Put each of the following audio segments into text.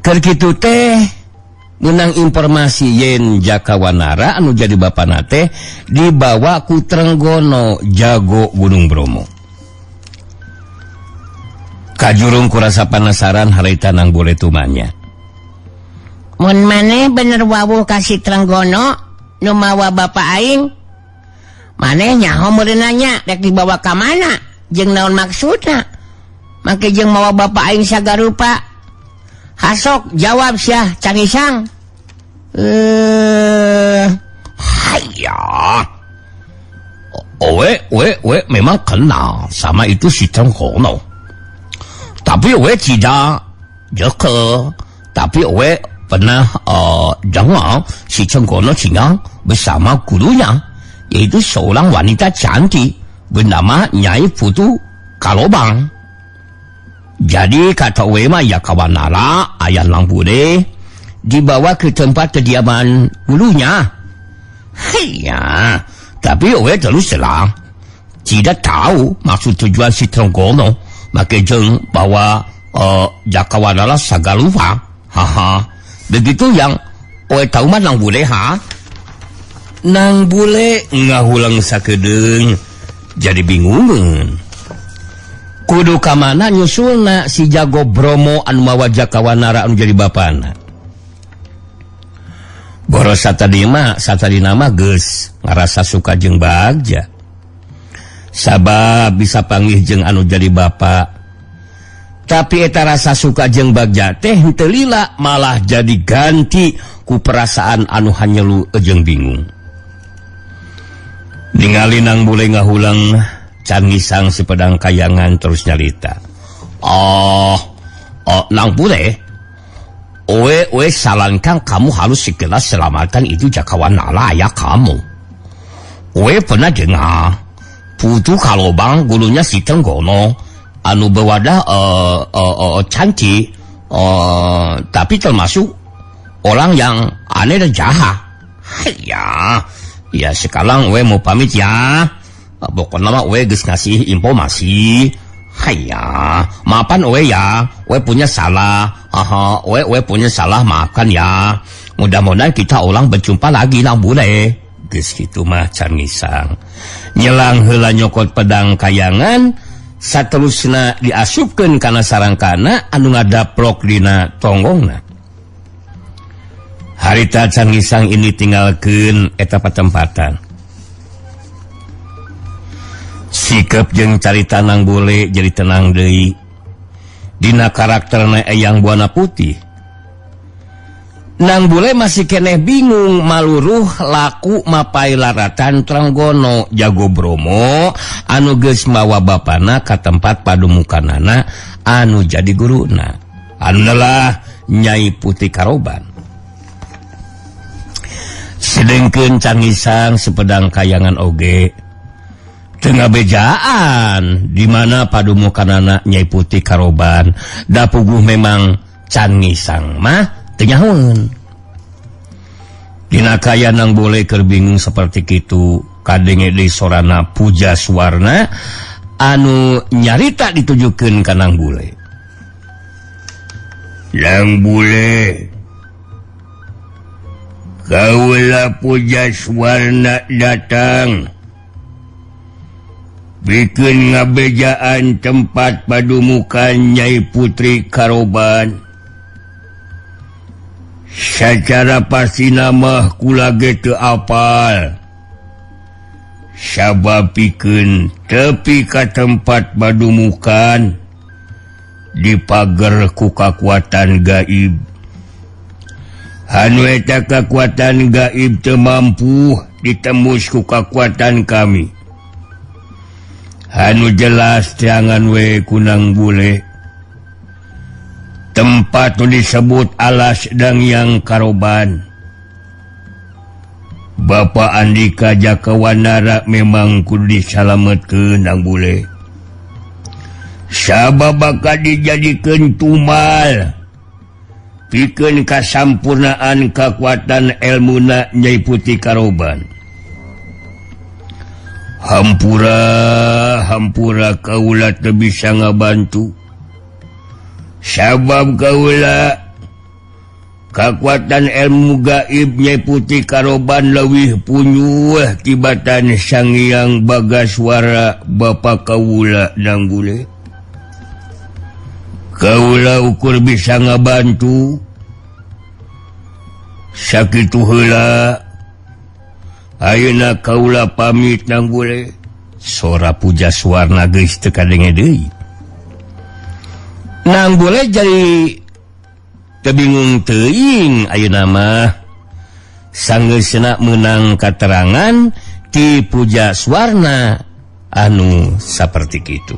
Keur kitu teh menang informasi yen Jaka Wanara anu jadi bapana teh dibawa ku Trenggono, jago Gunung Bromo. Kajurung ku rasa penasaran harita Nang Bule tumanya. Mun maneh bener wawuh ka si Trenggono nu mawa bapak aing, maneh nyaho meureun nanya rek dibawa ka mana jeung naon maksudna make jeung mawa bapak aing sagarupa? Hasok jawab sia, can ngisang. Eh. Haya. Owe, owe, owe memang kenal sama itu si Trenggono. Tapi owe tidak jeke. Tapi owe pernah dengar si Trenggono tinggal bersama gurunya, yaitu seorang wanita cantik bernama Nyai Putu Kalobang. Jadi kata owe mah ya kawanara ayah Lang Bude dibawa ke tempat kediaman gurunya. Iya, tapi owe terus terang tidak tahu maksud tujuan si Trenggono make jeung bawa Jaka Wanara sagarupa. Haha. Begitu yang owe tahu mah, Nang Bule, ha. Nang Bule ngahulang sakedeung jadi bingungeun. Kudu ka mana nyusulna si jago Bromo anu mawa Jaka Wanara anu jadi bapana? Boros satadi mah, satadi nama geus ngarasa suka jeung bagja. Sabab bisa panggih jeung anu jadi bapak. Tapi eta rasa suka jeung bagja teh henteu lila, malah jadi ganti ku perasaan anu hanyelu jeung bingung. Ningali Nang Bule ngahulang, can ngisang si pedang kayangan terus nyarita. Oh, Nang Bule, owe owe sarankan kamu harus segera selamatkan itu Jaka Wanara ya kamu. Owe pernah dengar Putu Kalobang gurunya si Tenggono anu berwadah cantik, tapi termasuk orang yang aneh dan jahat. Ya, ya sekarang owe mau pamit ya. Pokoknya mah owe geus ngasih informasi. Haya, maafan owe ya. Owe punya salah. Aha, owe owe punya salah, maafkan ya. Mudah-mudahan kita ulang berjumpa lagi, Nang Bule. Geus kitu mah can ngisang. Nyelang heula nyokot pedang kayangan, saterusna diasupkeun kana sarangkana anu ngadaplok dina tonggongna. Harita can ngisang ini tinggalkeun eta patempatan. Sikap jeung carita Nang Bule jadi tenang deui. Dina karakterna Eyang Buana Putih. Nang Bule masih keneh bingung maluruh laku mapai laratan Trenggono jago Bromo anu geus mawa bapana ka tempat padumukanana anu jadi guruna. Anu lah Nyai Putih Karoban. Sedengkeun can ngisang si pedang kayangan oge tengah bejaan di mana padumukanana Nyai Putih Karoban, da puguh memang can ngisang mah teu nyahoeun. Dina kaayaan Nang Bule keur bingung seperti itu, kadenge deui sorana Puja Suwarna anu nyarita ditujukeun ka Nang Bule. Nang Bule, kaula Puja Suwarna datang bikin ngabejaan tempat padumukan Nyai Putri Karoban. Secara pasti nama kula ge teu apal, sabab pikeun tepi ka tempat padumukan dipager ku kakuatan gaib. Anu eta kekuatan gaib teu mampu ditembus ku kakuatan kami. Anu jelas jangan we ku Nang Bule, tempat nu disebut Alas Dangyang Karoban. Bapak Andika Jaka Wanara memang kudu disalametkeun, Nang Bule, sabab bakal dijadikeun tumbal pikeun kasampurnaan kekuatan elmuna Nyai Putih Karoban. Hampura, hampura, kaula teu bisa ngabantu sabab kaula Kakuatan ilmu gaib Nyai Putih Karoban leuwih punyuh tibatan Sangyang Bagaswara Bapa Kaula Nang Bule. Kaula ukur bisa ngabantu. Sakitu heula ayeuna kaula pamit Nang Bule. Sora Puja Suwarna geus teu kadenge deui. Nang Bule jadi kebingung teuing ayeuna mah sanggeusna meunang katerangan ti Puja Suwarna anu saperti kitu.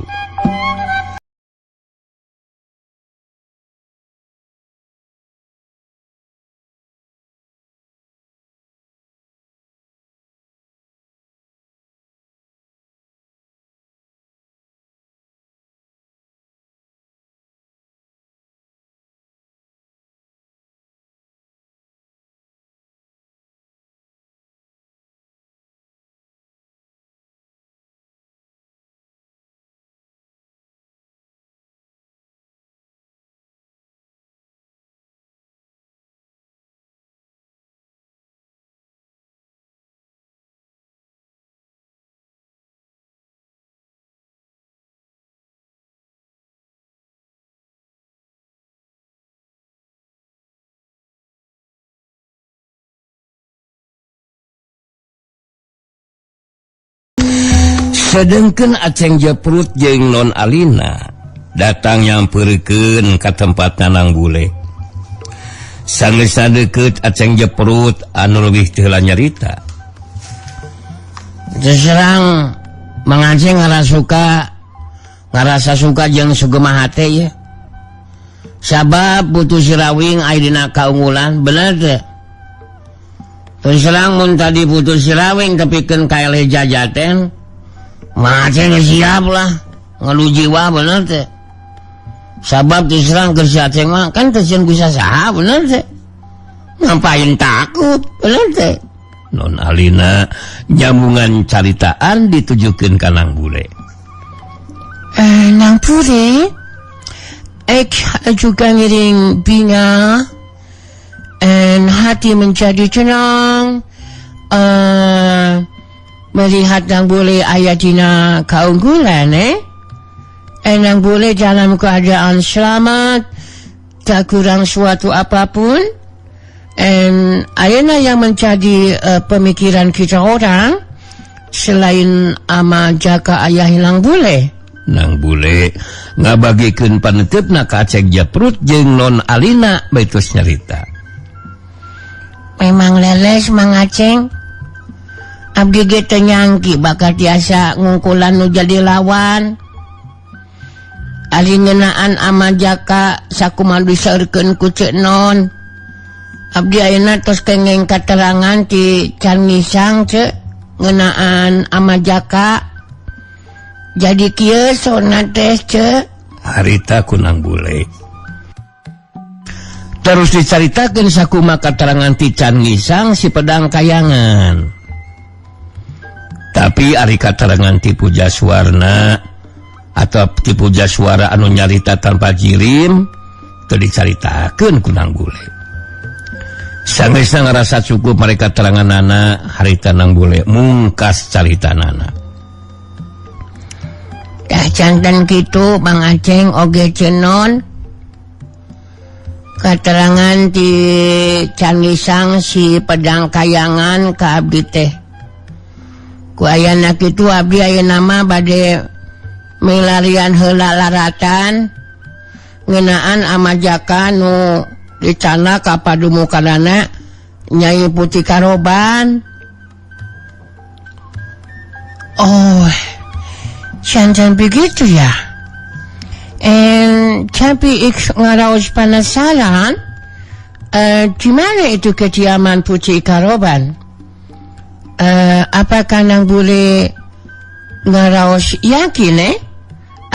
Sedengkeun Aceng Jeprut jeung Non Alina datang nyamperkeun ka tempat Nang Bule. Sanggeusna deukeut Aceng Jeprut anu leuwih teu heula nyarita. Terserang Mang Aceng ngarasa suka jeung sugema hate ye. Sabab Putu Sirawing aya dina kaunggulan bener teh. Terserang mun tadi Putu Sirawing tepikeun ka eleh jajaten, Mang Aceng siap lah ngadu jiwa bener teh. Sabab diserang ke si Aceng mah kan kesian bisa saha bener teh. Ngapain takut bener teh. Non Alina nyambungan caritaan ditujukeun ka Nang Bule. Nang Bule ek juga ngiring binga and hati menjadi tenang melihat Nang Bule aya dina kaunggulan Nang Bule dalam keadaan selamat, tak kurang suatu apapun. And ayeuna yang menjadi pemikiran kita orang selain ama jaka ayah hilang bule. Nang Bule ngabagikeun paneuteup ka Aceng Jeprut jeung Non Alina baitus nyarita. Memang leles Mang Aceng. Abdi ge teu nyangki bakal tiasa ngungkulan nu jadi lawan. Ari ngeunaan ama jaka sakumaha disaurkeun ku Ceuk Non. Abdi ayeuna tos kengeng katerangan ti Can Ngisang Ceuk ngeunaan ama jaka. Jadi kieu sona teh Ceuk. Harita ku Nang Bule. Terus dicaritakeun sakumaha katerangan ti Can Ngisang si pedang kayangan. Tapi ari katerangan ti Puja Suwarna atau ti Puja Suara anu nyarita tanpa jirim teu dicaritakeun ku Nang Bule. Sanggeusna ngarasa cukup mereka teranganana harita Nang Bule mungkas caritanana. Dah jantan kitu Mang Aceng oge Cenon. Katerangan ti Can Ngisang si pedang kayangan ka abdi teh. Ku ayana kitu abdi ayeuna mah bade milarian heula laratan ngeunaan ama jaka nu dicana ka padumukanana Nyai Putih Karoban. Oh, jangan begitu ya. Tapi ik ngaraos penasaran, di mana itu kediaman Putih Karoban? Apakah Nang Bule ngaraos yakin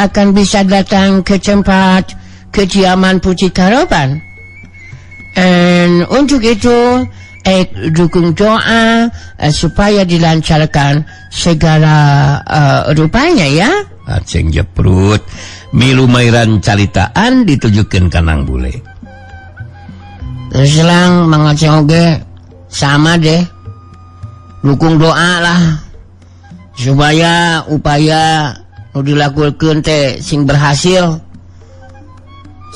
akan bisa datang ke tempat kediaman Putih Karoban? And untuk itu dukung doa supaya dilancarkan segala rupanya ya. Aceng Jeprut milu mairan caritaan ditujukeun ka Nang Bule. Terus selang Mang Aceng oge sama deh. Dukung doa lah supaya upaya nu dilakukeun teh sing berhasil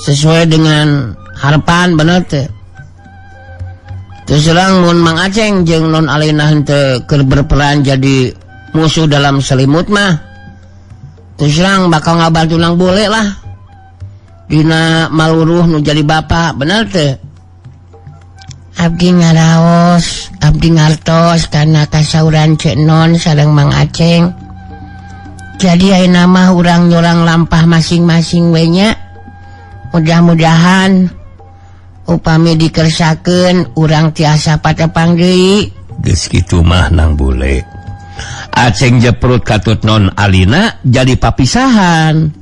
sesuai dengan harapan bener teh. Terus selang mun Mang Aceng jeung Non Alina henteu keur berperan jadi musuh dalam selimut mah, terus selang bakal ngabantu nang boleh lah dina maluruh nu jadi bapak bener teh. Abdi ngaraos, abdi ngartos karena kasauran Cek Non sareng Mang Aceng. Jadi ayeuna mah urang nyorang lampah masing-masing we nya. Mudah-mudahan upami dikersakeun urang tiasa patepang deui. Geus kitu mah nang bule. Aceng jeprut katut Non Alina jadi papisahan.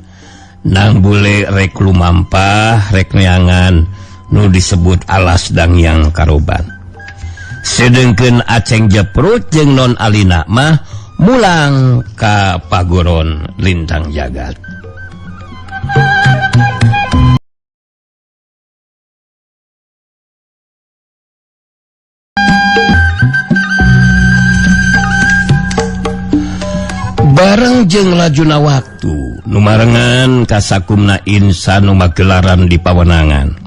Nang bule rek lumampah rek neangan nu disebut alas Dangyang Karoban. Sedengkeun Aceng jeprut jeung Non Alina mah mulang ka Pagoron Lintang Jagat. Bareng jeung lajuna waktu numarengan kasakumna insan nu magelaran di pawenangan.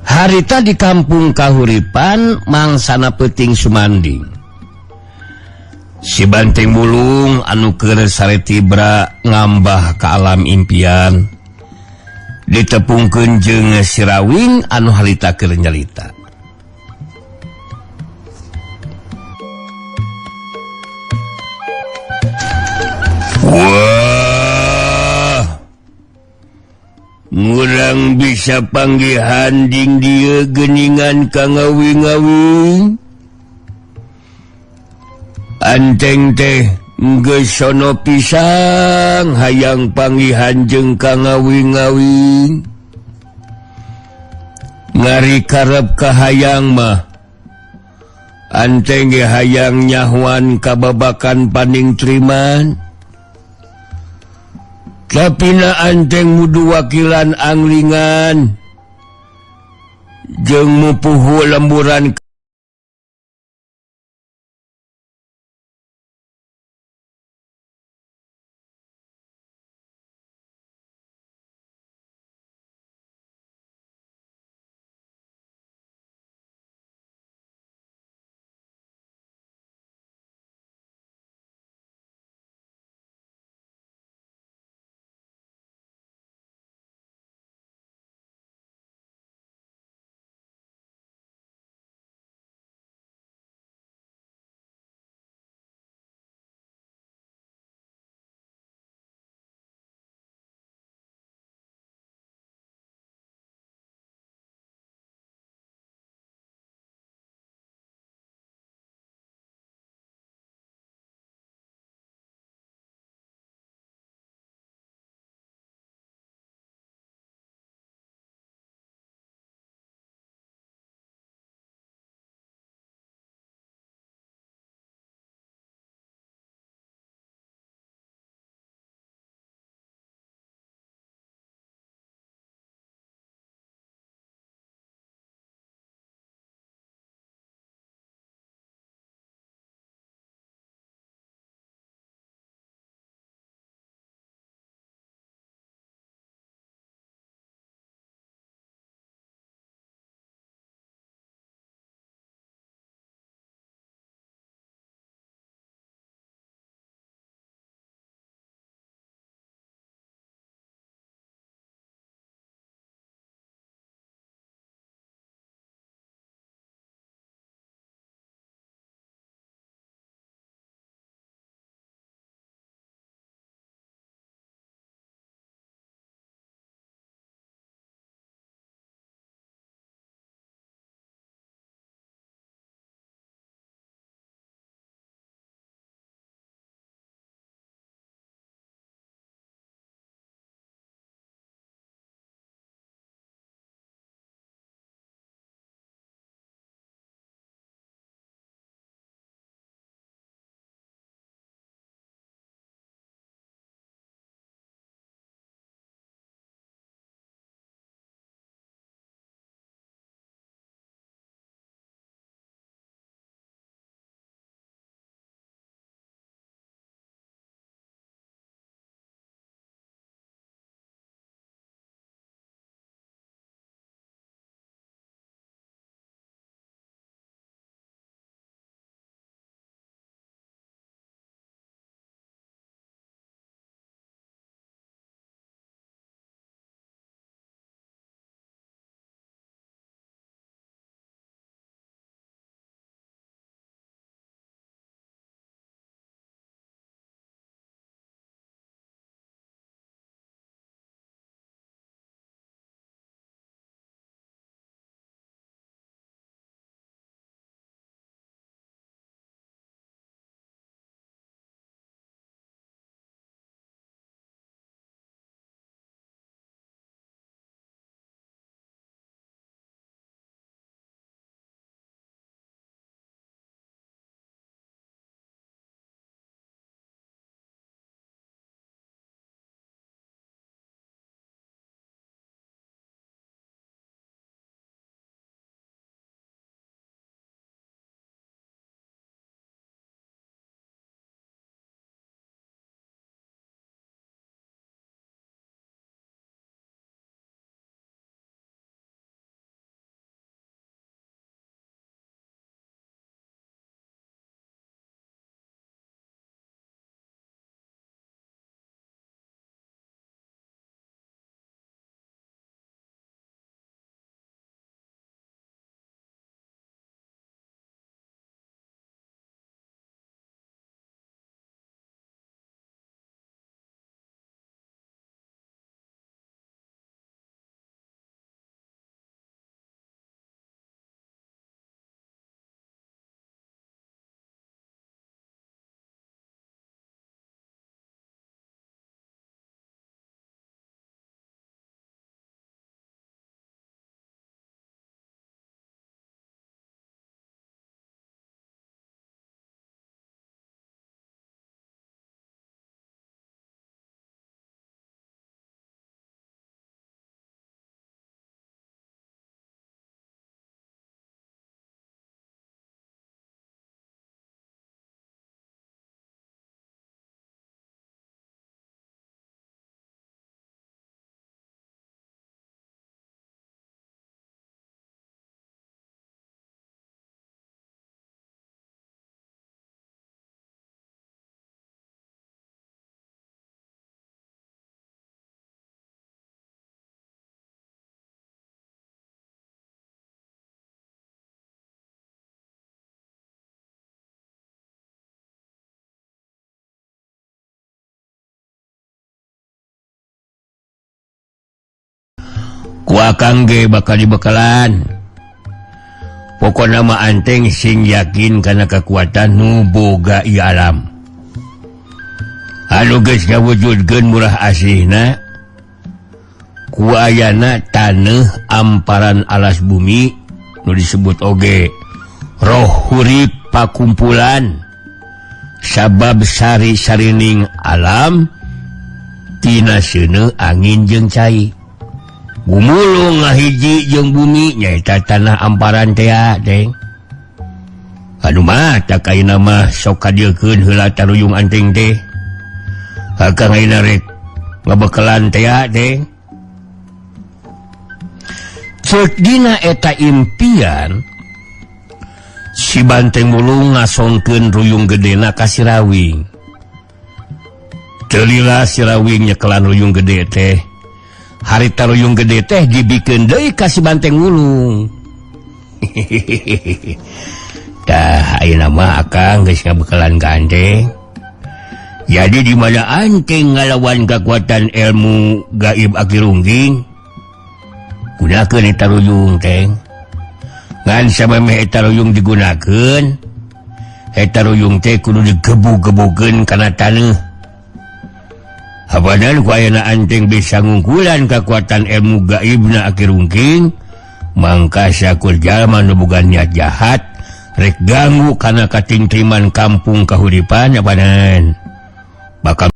Harita di kampung Kahuripan mangsana peuting sumanding. Si Banteng Bulung anu keur saretibra ngambah ka alam impian ditepungkeun jeung Sirawing anu harita keur nyalita. Wah, ngurang bisa panggihan ding dia geningan ka ngawing-ngawing. Anteng teh geus sono pisang hayang panggihan jeung ka ngawing-ngawing. Ngari karep ka hayang mah anteng ge hayang nyahuan kababakan paning triman. Tapi na anteng mudu wakilan anglingan jeung mupuhu lemburan Ku akang ge bakal dibekalan. Pokona mah anteng sing yakin kana kekuatan nu boga ieu alam. Anu geus ngawujudkeun murah asihna ku ayana taneuh amparan alas bumi nu disebut oge roh hurip pakumpulan sabab sari-sarining alam tina seuneu angin jeung cai gumulung ngahiji jeung bumi nyaeta tanah amparan teh deng. Anu mah tak ayeuna mah sok kadieukeun heula taruyung anteng teh. Akang ayeuna rek ngabekelan teh deng. Ceuk dina eta impian si Banteng Wulung ngasongkeun ruyung gedena ka si Rawing. Teu lila si Rawing nyekelan ruyung gede teh. Harita ruyung gede teh dibikeun deui ka si Banteng Wulung. Tah ayeuna mah akang geus ngabekelan ka anteng. Jadi di mana anteng ngalawan kekuatan ilmu gaib Aki Rungging, gunakeun eta ruyung teh. Ngan samemeh eta ruyung digunakeun, eta ruyung teh kudu digebug-gebugeun kana taneuh. Habadan ku ayeuna anteng bisa ngungkulan kekuatan ilmu gaibna Aki Rungking, mangka sakur jalma nu boga niat jahat rek ganggu kana katingtriman kampung kahuripan habadan bakal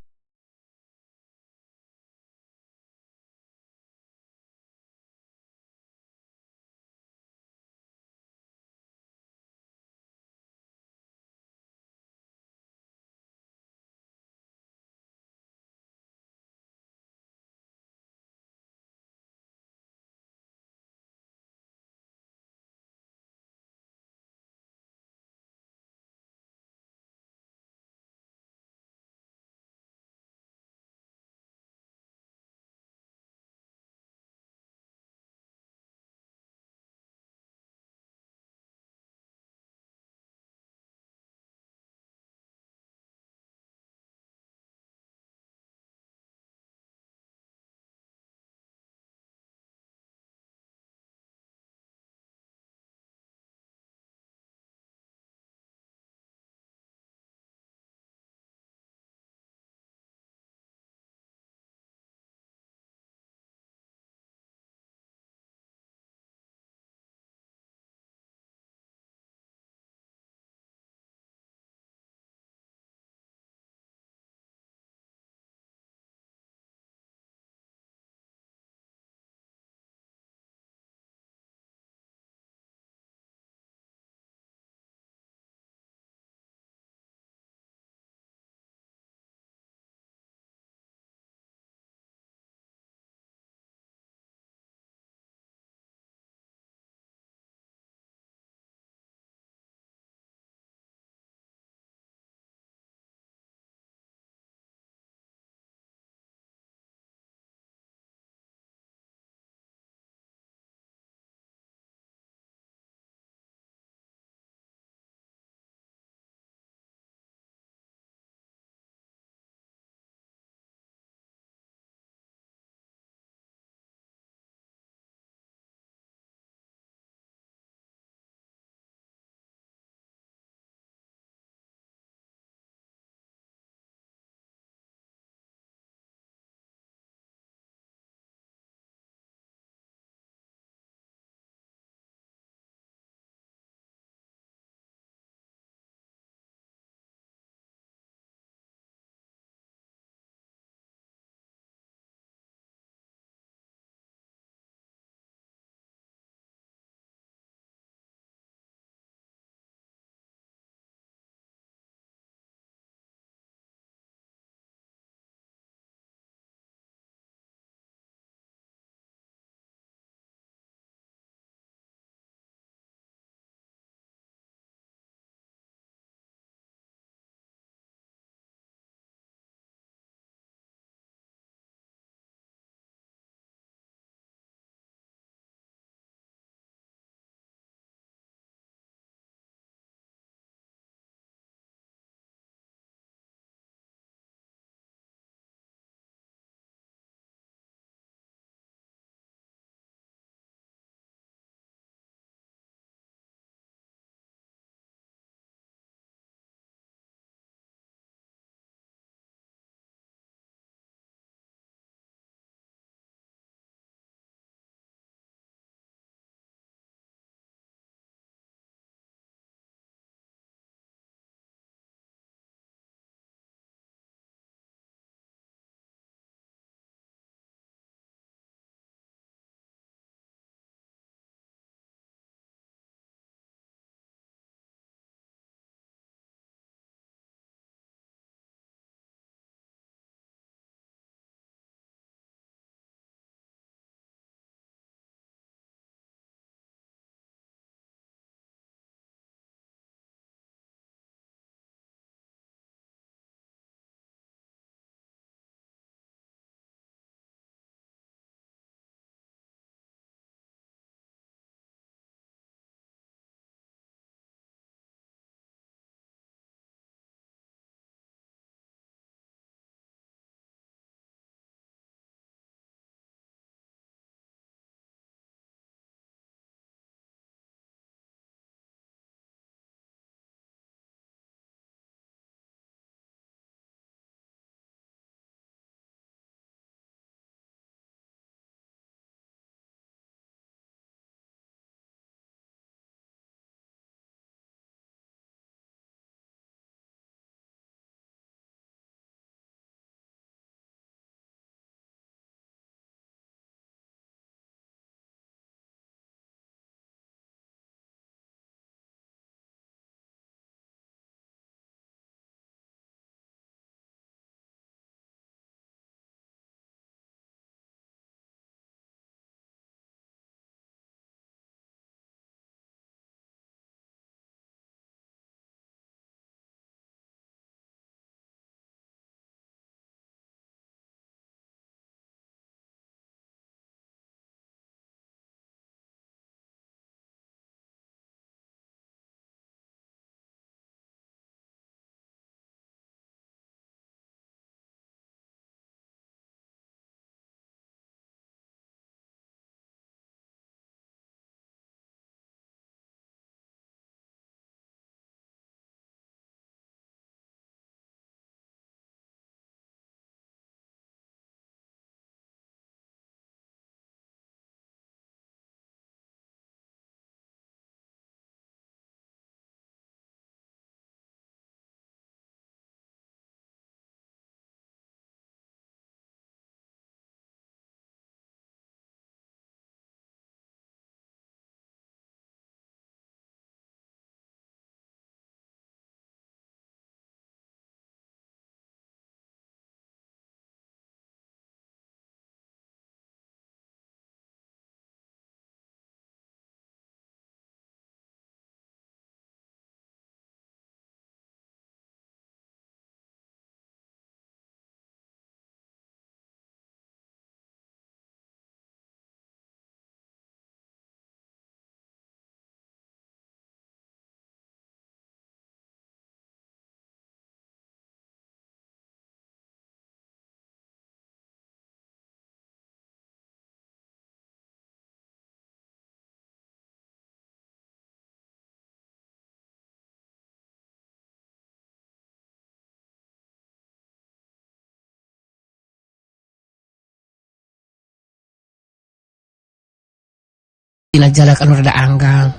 Dina jarak anu rada anggang.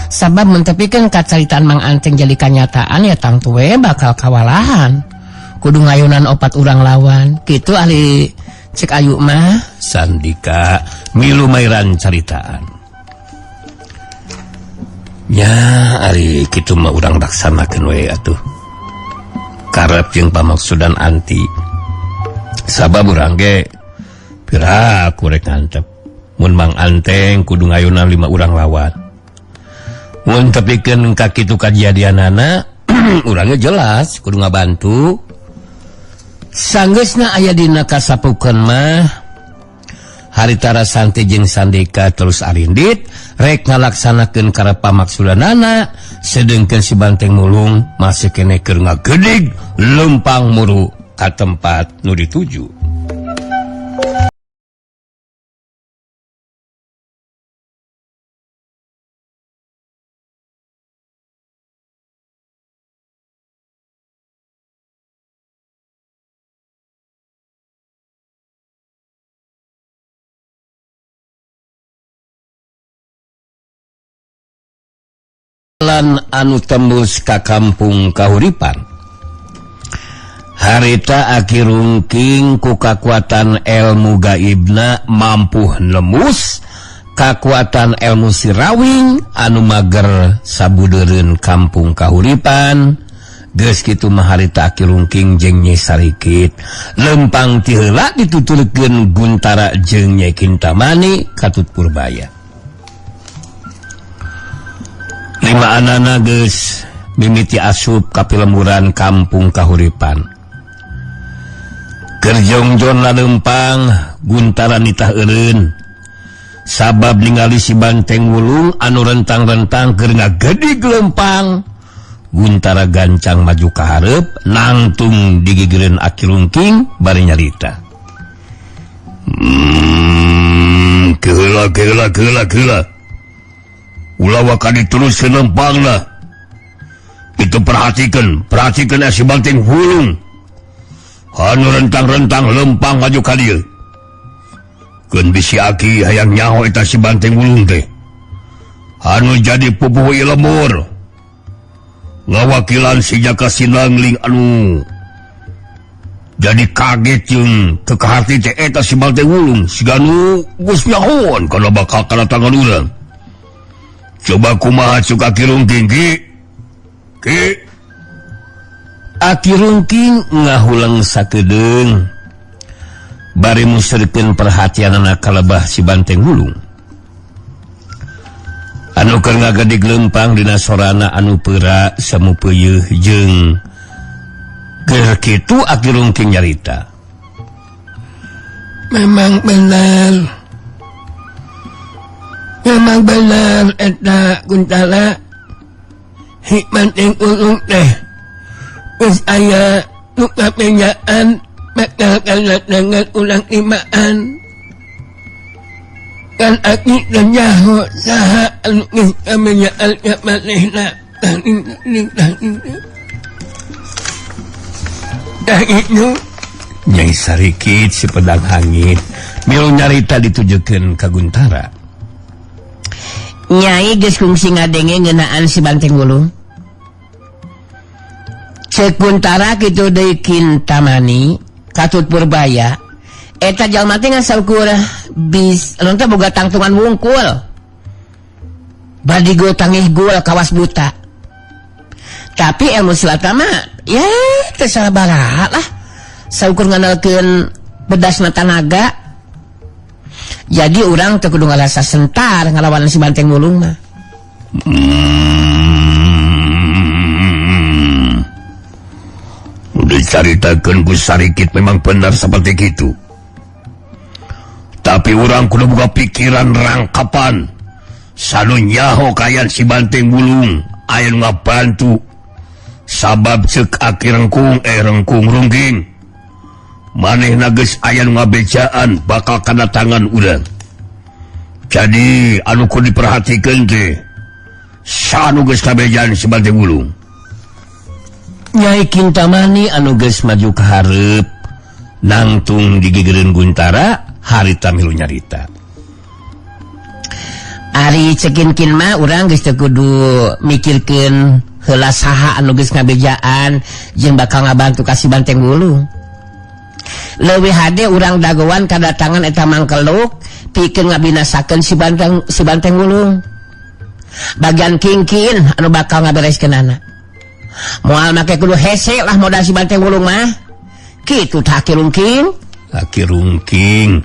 Sabab mun tepikeun kacaritaan Mang Anteng jadi kanyataan ya tangtu we bakal kawalahan. Kudu ngayunan opat urang lawan. Kitu ahli cek ayu mah. Sandika milu mairan caritaan. Nya ari kitu mah urang laksanakeun we atuh. Karep jeung pamaksudan anti. Sabab urang ge piraku rek ngantep. Mun Mang Anteng kudu ngayunan 5 urang lawan. Mun tepikeun ka kitu kajadianana urangnya jelas kudu ngabantu. Sanggeusna aya dina kasapukeun mah haritara Santi jeung Sandika terus arindit rek ngalaksanakeun karep pamaksudanana, sedengkeun si Banteng Mulung masih keneh keur ngagedig lempang muru ka tempat nu dituju. Anu tembus ka kampung Kahuripan. Harita Aki Rungking ku kakuatan ilmu gaibna mampu nembus kakuatan ilmu sirawing anu mager sabudeureun kampung Kahuripan. Geus kitu mah harita Aki Rungking jeung Nyai Sarikit lempang ti heula dituturkeun Guntara jeung Nyai Kintamani katut Purbaya. Lima anana geus mimiti asup ka pilemburan kampung Kahuripan. Keur jongjon lalempang Guntara nitah eureun sabab ningali si Banteng Wulung anu rentang-rentang keur ngagedig lempang. Guntara gancang maju ka hareup nangtung digigireun Aki Rungking bari nyarita. Keula keula keula keula. Ulah waka diteruskeun lempangna. Itu perhatikan, perhatikan si Banteng Wulung. Anu rentang-rentang lempang maju ka dieu. Keun bisi aki hayang nyaho eta si Banteng Wulung teh. Anu jadi pupuhu ieu lembur. Ngawakilan si Jaka Sinangling anu jadi kaget jeung teu kaharti teh eta si Banteng Wulung siga nu geus nyahoan kana bakal kadatangan urang. Coba kumaha cuk Aki Rungking ki? Ki. Aki Rungking ngahuleng sakedeung bari muserkeun perhatianana ka lebah si Banteng Wulung. Anu keur ngagedig lempang dina sorana anu peura semu peuyeih jeung keur kitu Aki Rungking nyarita. Memang benar. Memang benar eta Guntara. Hikmat yang ulung teh geus aya nu kapejaan bakal kadatangan urang limaan. Kan aki teh nyaho saha anu geus kapejaan ka manehna. Tah itu Nyai Sarikit si pedang hangit milu nyarita ditujukeun ka Guntara. Nyai geus kungsi ngadenge ngeunaan si Banteng Wulung. Cek Guntara kitu deui Kintamani katut Purbaya eta jalma teh ngan saukur bis anu teh boga tangtungan wungkul. Badigo tangih gul kawas buta. Tapi ilmu silat mah ya teu sabaraha lah. Saukur ngandalkeun bedasna tanaga. Jadi urang teu kudu ngarasa sentar ngalawan si Banteng Wulung mah. Dicaritakeun ku Sarikit memang benar seperti itu. Tapi urang kudu buka pikiran rangkapan. Sanu nyaho kayan si Banteng Wulung aya nu ngabantu. Sabab ceuk Aki Rengkung Rengkung Rungking. Manehna geus aya nu ngabejaan bakal kadatangan urang. Jadi anu kudu diperhatikeun teh sanu geus kabejaan si Banteng Wulung. Nyai Kintamani anu geus maju ka hareup nangtung digigireun Guntara harita milu nyarita. Ari cekinkin mah urang geus teu kudu mikirkeun heula saha anu geus ngabejaan jeung bakal ngabantu ka si Banteng Wulung. Leuwih hade urang dagoan kadatangan eta mangkeluk pikeun ngabinasakeun si Banteng Wulung. Bagian Kingkin anu bakal ngabereskeunana. Moal make kudu hese lah modal si Banteng Wulung mah. Kitu tah, Aki Rungking. Aki Rungking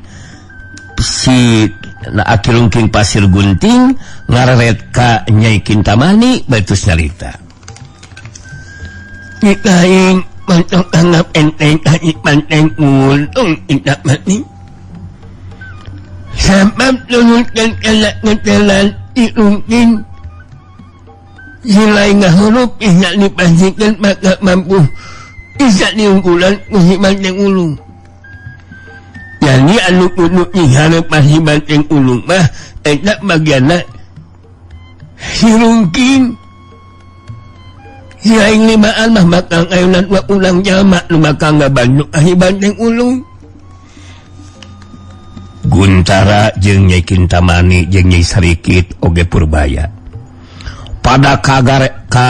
si na Aki Rungking Pasir Gunting ngareret ka Nyai Kintamani batus nyarita. Aing mantong anggap enteng ka Banteng Wulung Kintamani. Sabab nunutkeun kana ngetelan Rungking silai ngahurup bisa dipastikan bakal mampu bisa diunggulan ku si Banteng Wulung. Jadi anu kudu diharap si Banteng Wulung mah eta bagianna si Rungking. Si aing limaan mah bakal ayunan dua ulang jalma nu bakal ngabantu si Banteng Wulung. Guntara jeung Nyai Kintamani jeung Nyai Sarikit oge Purbaya pada kagar ka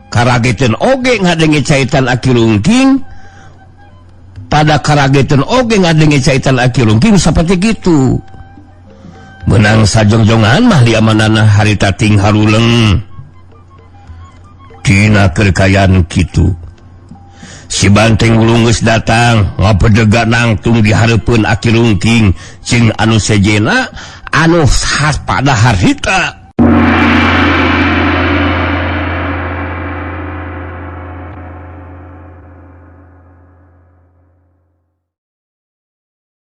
karageteun oge ngadenge caitan Aki Rungking, pada karageteun oge ngadenge caitan Aki Rungking seperti gitu. Menang sajongjongan mah liamanana harita ting haruleng dina kekayaan kitu. Si Banteng Wulung geus datang ngabedega nangtung di hareupeun Aki Rungking jeung anu sejena anu khas pada harita.